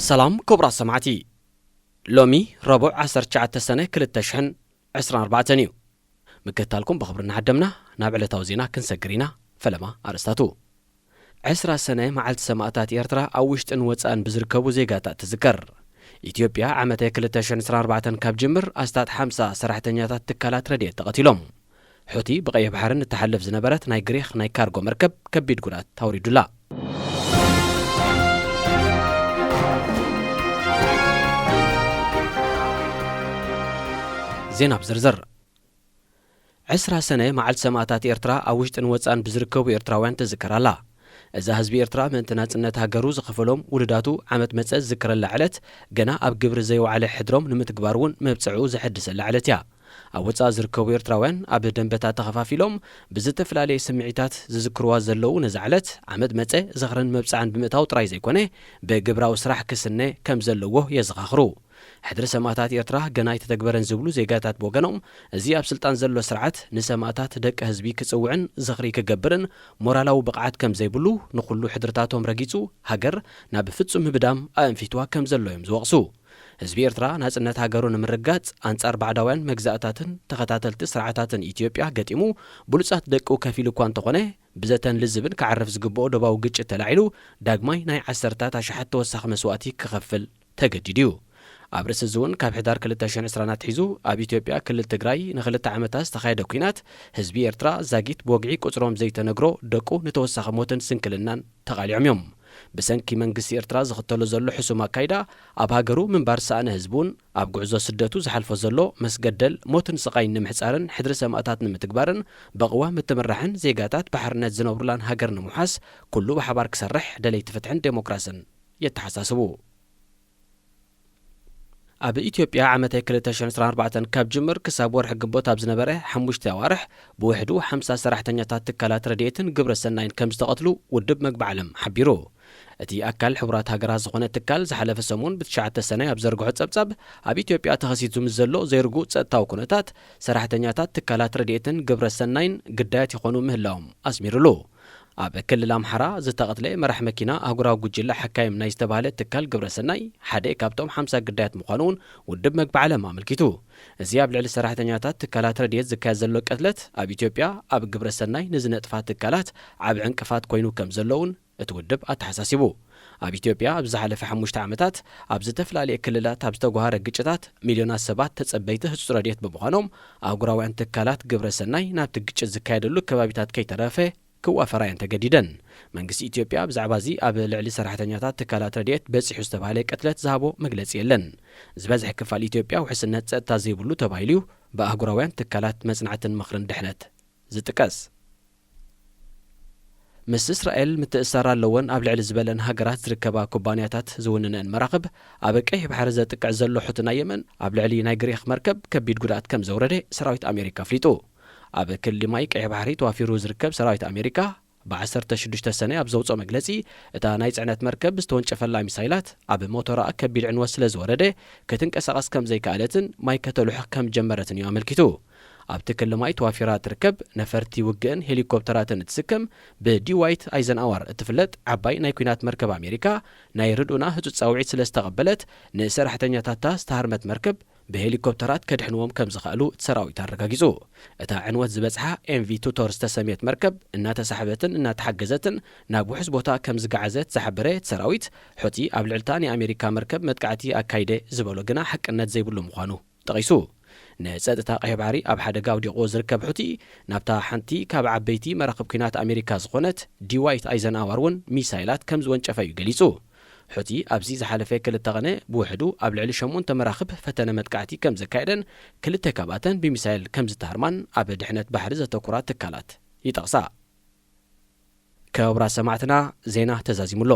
ሰላም ክቡራት ሰማዕቲ፣ ሎሚ ረቡዕ ዓሰርተ ትሽዓተ ሰነ ክልተ ሽሕን ዕስራን ኣርባዕተን እዩ። ምክትታልኩም ብኽብሪ እናዓደምና ናብ ዕለታዊ ዜና ክንሰግር ኢና። ፈለማ ኣርእስታቱ። ዕስራ ሰነ መዓልቲ ሰማእታት ኤርትራ ኣብ ውሽጥን ወጻእን ብዝርከቡ ዜጋታት ትዝከር። ኢትዮጵያ ዓመተ ክልተ ሽሕን ዕስራን ኣርባዕተን ካብ ጅምር ኣስታት ሓምሳ ሰራሕተኛታት ትካላት ረድኤት ተቐቲሎም። ሑቲ ብቐይሕ ባሕሪ ንትሓልፍ ዝነበረት ናይ ግሪኽ ናይ ካርጎ መርከብ ከቢድ ጉድኣት ኣውሪዱላ። ዜና ብዝርዝር። ዕስራ ሰነ መዓልቲ ሰማእታት ኤርትራ ኣብ ውሽጥን ወጻእን ብዝርከቡ ኤርትራውያን ትዝከር ኣላ። እዛ ህዝቢ ኤርትራ ምእንቲ ናጽነት ሃገሩ ዝኸፈሎም ውሉዳቱ ዓመት መጸ ዝዝከረላ ዕለት፣ ገና ኣብ ግብሪ ዘይወዓለ ሕድሮም ንምትግባር እውን መብጽዕኡ ዘሐድሰላ ዕለት እያ። ኣብ ወጻኢ ዝርከቡ ኤርትራውያን ኣብ ደንበታት ተኸፋፊሎም ብዝተፈላለየ ስምዒታት ዝዝክርዋ ዘለዉ ነዛ ዕለት፣ ዓመት መጸ ዝኽርን መብጽዓን ብምእታው ጥራይ ዘይኮነ፣ ብግብራዊ ስራሕ ክስነ ከም ዘለዎ የዘኻኽሩ። ሕድሪ ሰማእታት ኤርትራ ገና ኣይተተግበረን ዝብሉ ዜጋታት ብወገኖም፣ እዚ ኣብ ስልጣን ዘሎ ስርዓት ንሰማእታት ደቂ ህዝቢ ክጽውዕን ዝኽሪ ክገብርን ሞራላዊ ብቕዓት ከም ዘይብሉ፣ ንኹሉ ሕድርታቶም ረጊጹ ሃገር ናብ ፍጹም ምህዳም ኣእንፊትዋ ከም ዘሎ እዮም ዝወቕሱ። ህዝቢ ኤርትራ ናጽነት ሃገሩ ንምርግጋጽ ኣንጻር ባዕዳውያን መግዛእታትን ተኸታተልቲ ስርዓታትን ኢትዮጵያ ገጢሙ ብሉጻት ደቁ ከፊሉ እኳ እንተኾነ፣ ብዘተን ልዝብን ክዓርፍ ዝግብኦ ዶባዊ ግጭት ተላዒሉ ዳግማይ ናይ ዓሰርታት ኣሽሓት ተወሳኺ መስዋእቲ ክኸፍል ተገዲዱ እዩ። ኣብ ርእሲ እዚ እውን ካብ ሕዳር ክልተ ሽሕን ዕስራን ኣትሒዙ ኣብ ኢትዮጵያ ክልል ትግራይ ንኽልተ ዓመታት ዝተኻየደ ኲናት ህዝቢ ኤርትራ ዛጊት ብወግዒ ቁጽሮም ዘይተነግሮ ደቁ ንተወሳኺ ሞትን ስንክልናን ተቓሊዖም እዮም። ብሰንኪ መንግስቲ ኤርትራ ዝኽተሎ ዘሎ ሕሱም ኣካይዳ ኣብ ሃገሩ ምንባር ዝሰኣነ ህዝቢ እውን ኣብ ጉዕዞ ስደቱ ዝሓልፎ ዘሎ መስገደል ሞትን ስቓይን ንምሕጻርን ሕድሪ ሰማእታት ንምትግባርን ብቕዋም እትምራሕን ዜጋታት ብሓርነት ዝነብሩላን ሃገር ንምውሓስ ኩሉ ብሓባር ክሰርሕ ደለይቲ ፍትሕን ዴሞክራስን የተሓሳስቡ። ኣብ ኢትዮጵያ ዓመተ ክልተ ሽሕን ዕስራን ኣርባዕተን ካብ ጅምር ክሳብ ወርሒ ግንቦት ኣብ ዝነበረ ሓሙሽተ ኣዋርሕ ብውሕዱ ሓምሳ ሰራሕተኛታት ትካላት ረድኤትን ግብረ ሰናይን ከም ዝተቐትሉ ውድብ መግቢ ዓለም ሓቢሩ። እቲ ኣካል ሕቡራት ሃገራት ዝኾነ ትካል ዝሓለፈ ሰሙን ብትሽዓተ ሰነ ኣብ ዘርግሖ ጸብጻብ፣ ኣብ ኢትዮጵያ ተኸሲቱ ምስ ዘሎ ዘይርጉእ ጸጥታዊ ኩነታት ሰራሕተኛታት ትካላት ረድኤትን ግብረ ሰናይን ግዳያት ይኾኑ ምህላዎም ኣስሚሩሉ። ኣብ ክልል ኣምሓራ ዝተቐትለ መራሕ መኪና ኣህጉራዊ ጉጅለ ሓካይም ናይ ዝተባህለ ትካል ግብረ ሰናይ ሓደ ካብቶም ሓምሳ ግዳያት ምዃኑ እውን ውድብ መግቢ ዓለም ኣመልኪቱ። እዚ ኣብ ልዕሊ ሰራሕተኛታት ትካላት ረድኤት ዝካየድ ዘሎ ቅትለት ኣብ ኢትዮጵያ ኣብ ግብረ ሰናይ ንዝነጥፋ ትካላት ዓቢ ዕንቅፋት ኮይኑ ከም ዘሎ እውን እቲ ውድብ ኣተሓሳሲቡ። ኣብ ኢትዮጵያ ኣብ ዝሓለፈ ሓሙሽተ ዓመታት ኣብ ዝተፈላለየ ክልላት ኣብ ዝተጓሃረ ግጭታት ሚልዮናት ሰባት ተጸበይቲ ህጹጽ ረድኤት ብምዃኖም ኣህጉራውያን ትካላት ግብረ ሰናይ ናብቲ ግጭት ዝካየደሉ ከባቢታት ከይተረፈ ክዋፈራ እየን ተገዲደን። መንግስቲ ኢትዮጵያ ብዛዕባ እዚ ኣብ ልዕሊ ሰራሕተኛታት ትካላት ረድኤት በጺሑ ዝተባህለ ቅትለት ዝሃቦ መግለጺ የለን። ዝበዝሐ ክፋል ኢትዮጵያ ውሕስነት ጸጥታ ዘይብሉ ተባሂሉ እዩ ብኣህጉራውያን ትካላት መጽናዕትን ምኽርን ድሕነት ዝጥቀስ። ምስ እስራኤል ምትእስሳር ኣለወን ኣብ ልዕሊ ዝበለን ሃገራት ዝርከባ ኩባንያታት ዝውንነን መራኽብ ኣብ ቀይሕ ባሕሪ ዘጥቅዕ ዘሎ ሑቲ ናይ የመን ኣብ ልዕሊ ናይ ግሪኽ መርከብ ከቢድ ጉድኣት ከም ዘውረደ ሰራዊት ኣሜሪካ ኣፍሊጡ። ኣብ ክሊ ማይ ቀይሕ ባሕሪ ተዋፊሩ ዝርከብ ሰራዊት ኣሜሪካ ብ ዓሰርተ ሽዱሽተ ሰነ ኣብ ዘውፅኦ መግለፂ፣ እታ ናይ ፅዕነት መርከብ ዝተወንጨፈላ ሚሳይላት ኣብ ሞተራ ከቢድ ዕንወት ስለ ዝወረደ ክትንቀሳቐስ ከም ዘይከኣለትን ማይ ከተልሑ ከም ጀመረትን እዩ ኣመልኪቱ። ኣብቲ ክሊ ማይ ተዋፊራ ትርከብ ነፈርቲ ውግእን ሄሊኮፕተራትን እትስከም ብዲዋይት ኣይዘንኣዋር እትፍለጥ ዓባይ ናይ ኲናት መርከብ ኣሜሪካ ናይ ርድኡና ህጹጽ ጻውዒት ስለ ዝተቐበለት፣ ንሰራሕተኛታታ ዝተሃርመት መርከብ ብሄሊኮፕተራት ከድሕንዎም ከም ዝኸኣሉ እቲ ሰራዊት ኣረጋጊጹ። እታ ዕንወት ዝበጽሓ ኤምቪ ቱቶር ዝተሰምየት መርከብ እናተሳሕበትን እናተሓገዘትን ናብ ውሑስ ቦታ ከም ዝገዓዘት ዝሓበረ እቲ ሰራዊት፣ ሑቲ ኣብ ልዕልታ ናይ ኣሜሪካ መርከብ መጥቃዕቲ ኣካይደ ዝበሎ ግና ሓቅነት ዘይብሉ ምዃኑ ጠቒሱ። ንጸጥታ ቀይሕ ባሕሪ ኣብ ሓደጋ ኣውዲቕዎ ዝርከብ ሑቲ፣ ናብታ ሓንቲ ካብ ዓበይቲ መራኽብ ኲናት ኣሜሪካ ዝኾነት ዲዋይት ኣይዘንኣዋር እውን ሚሳይላት ከም ዝወንጨፈ እዩ ገሊጹ። ሑቲ ኣብዚ ዝሓለፈ ክልተ ቐነ ብውሕዱ ኣብ ልዕሊ ሸሞንተ መራኽብ ፈተነ መጥቃዕቲ ከም ዘካየደን ክልተ ካብኣተን ብሚሳይል ከም ዝተሃርማን ኣብ ድሕነት ባሕሪ ዘተኩራ ትካላት ይጠቕሳ። ክቡራት ሰማዕትና፣ ዜና ተዛዚሙ ኣሎ።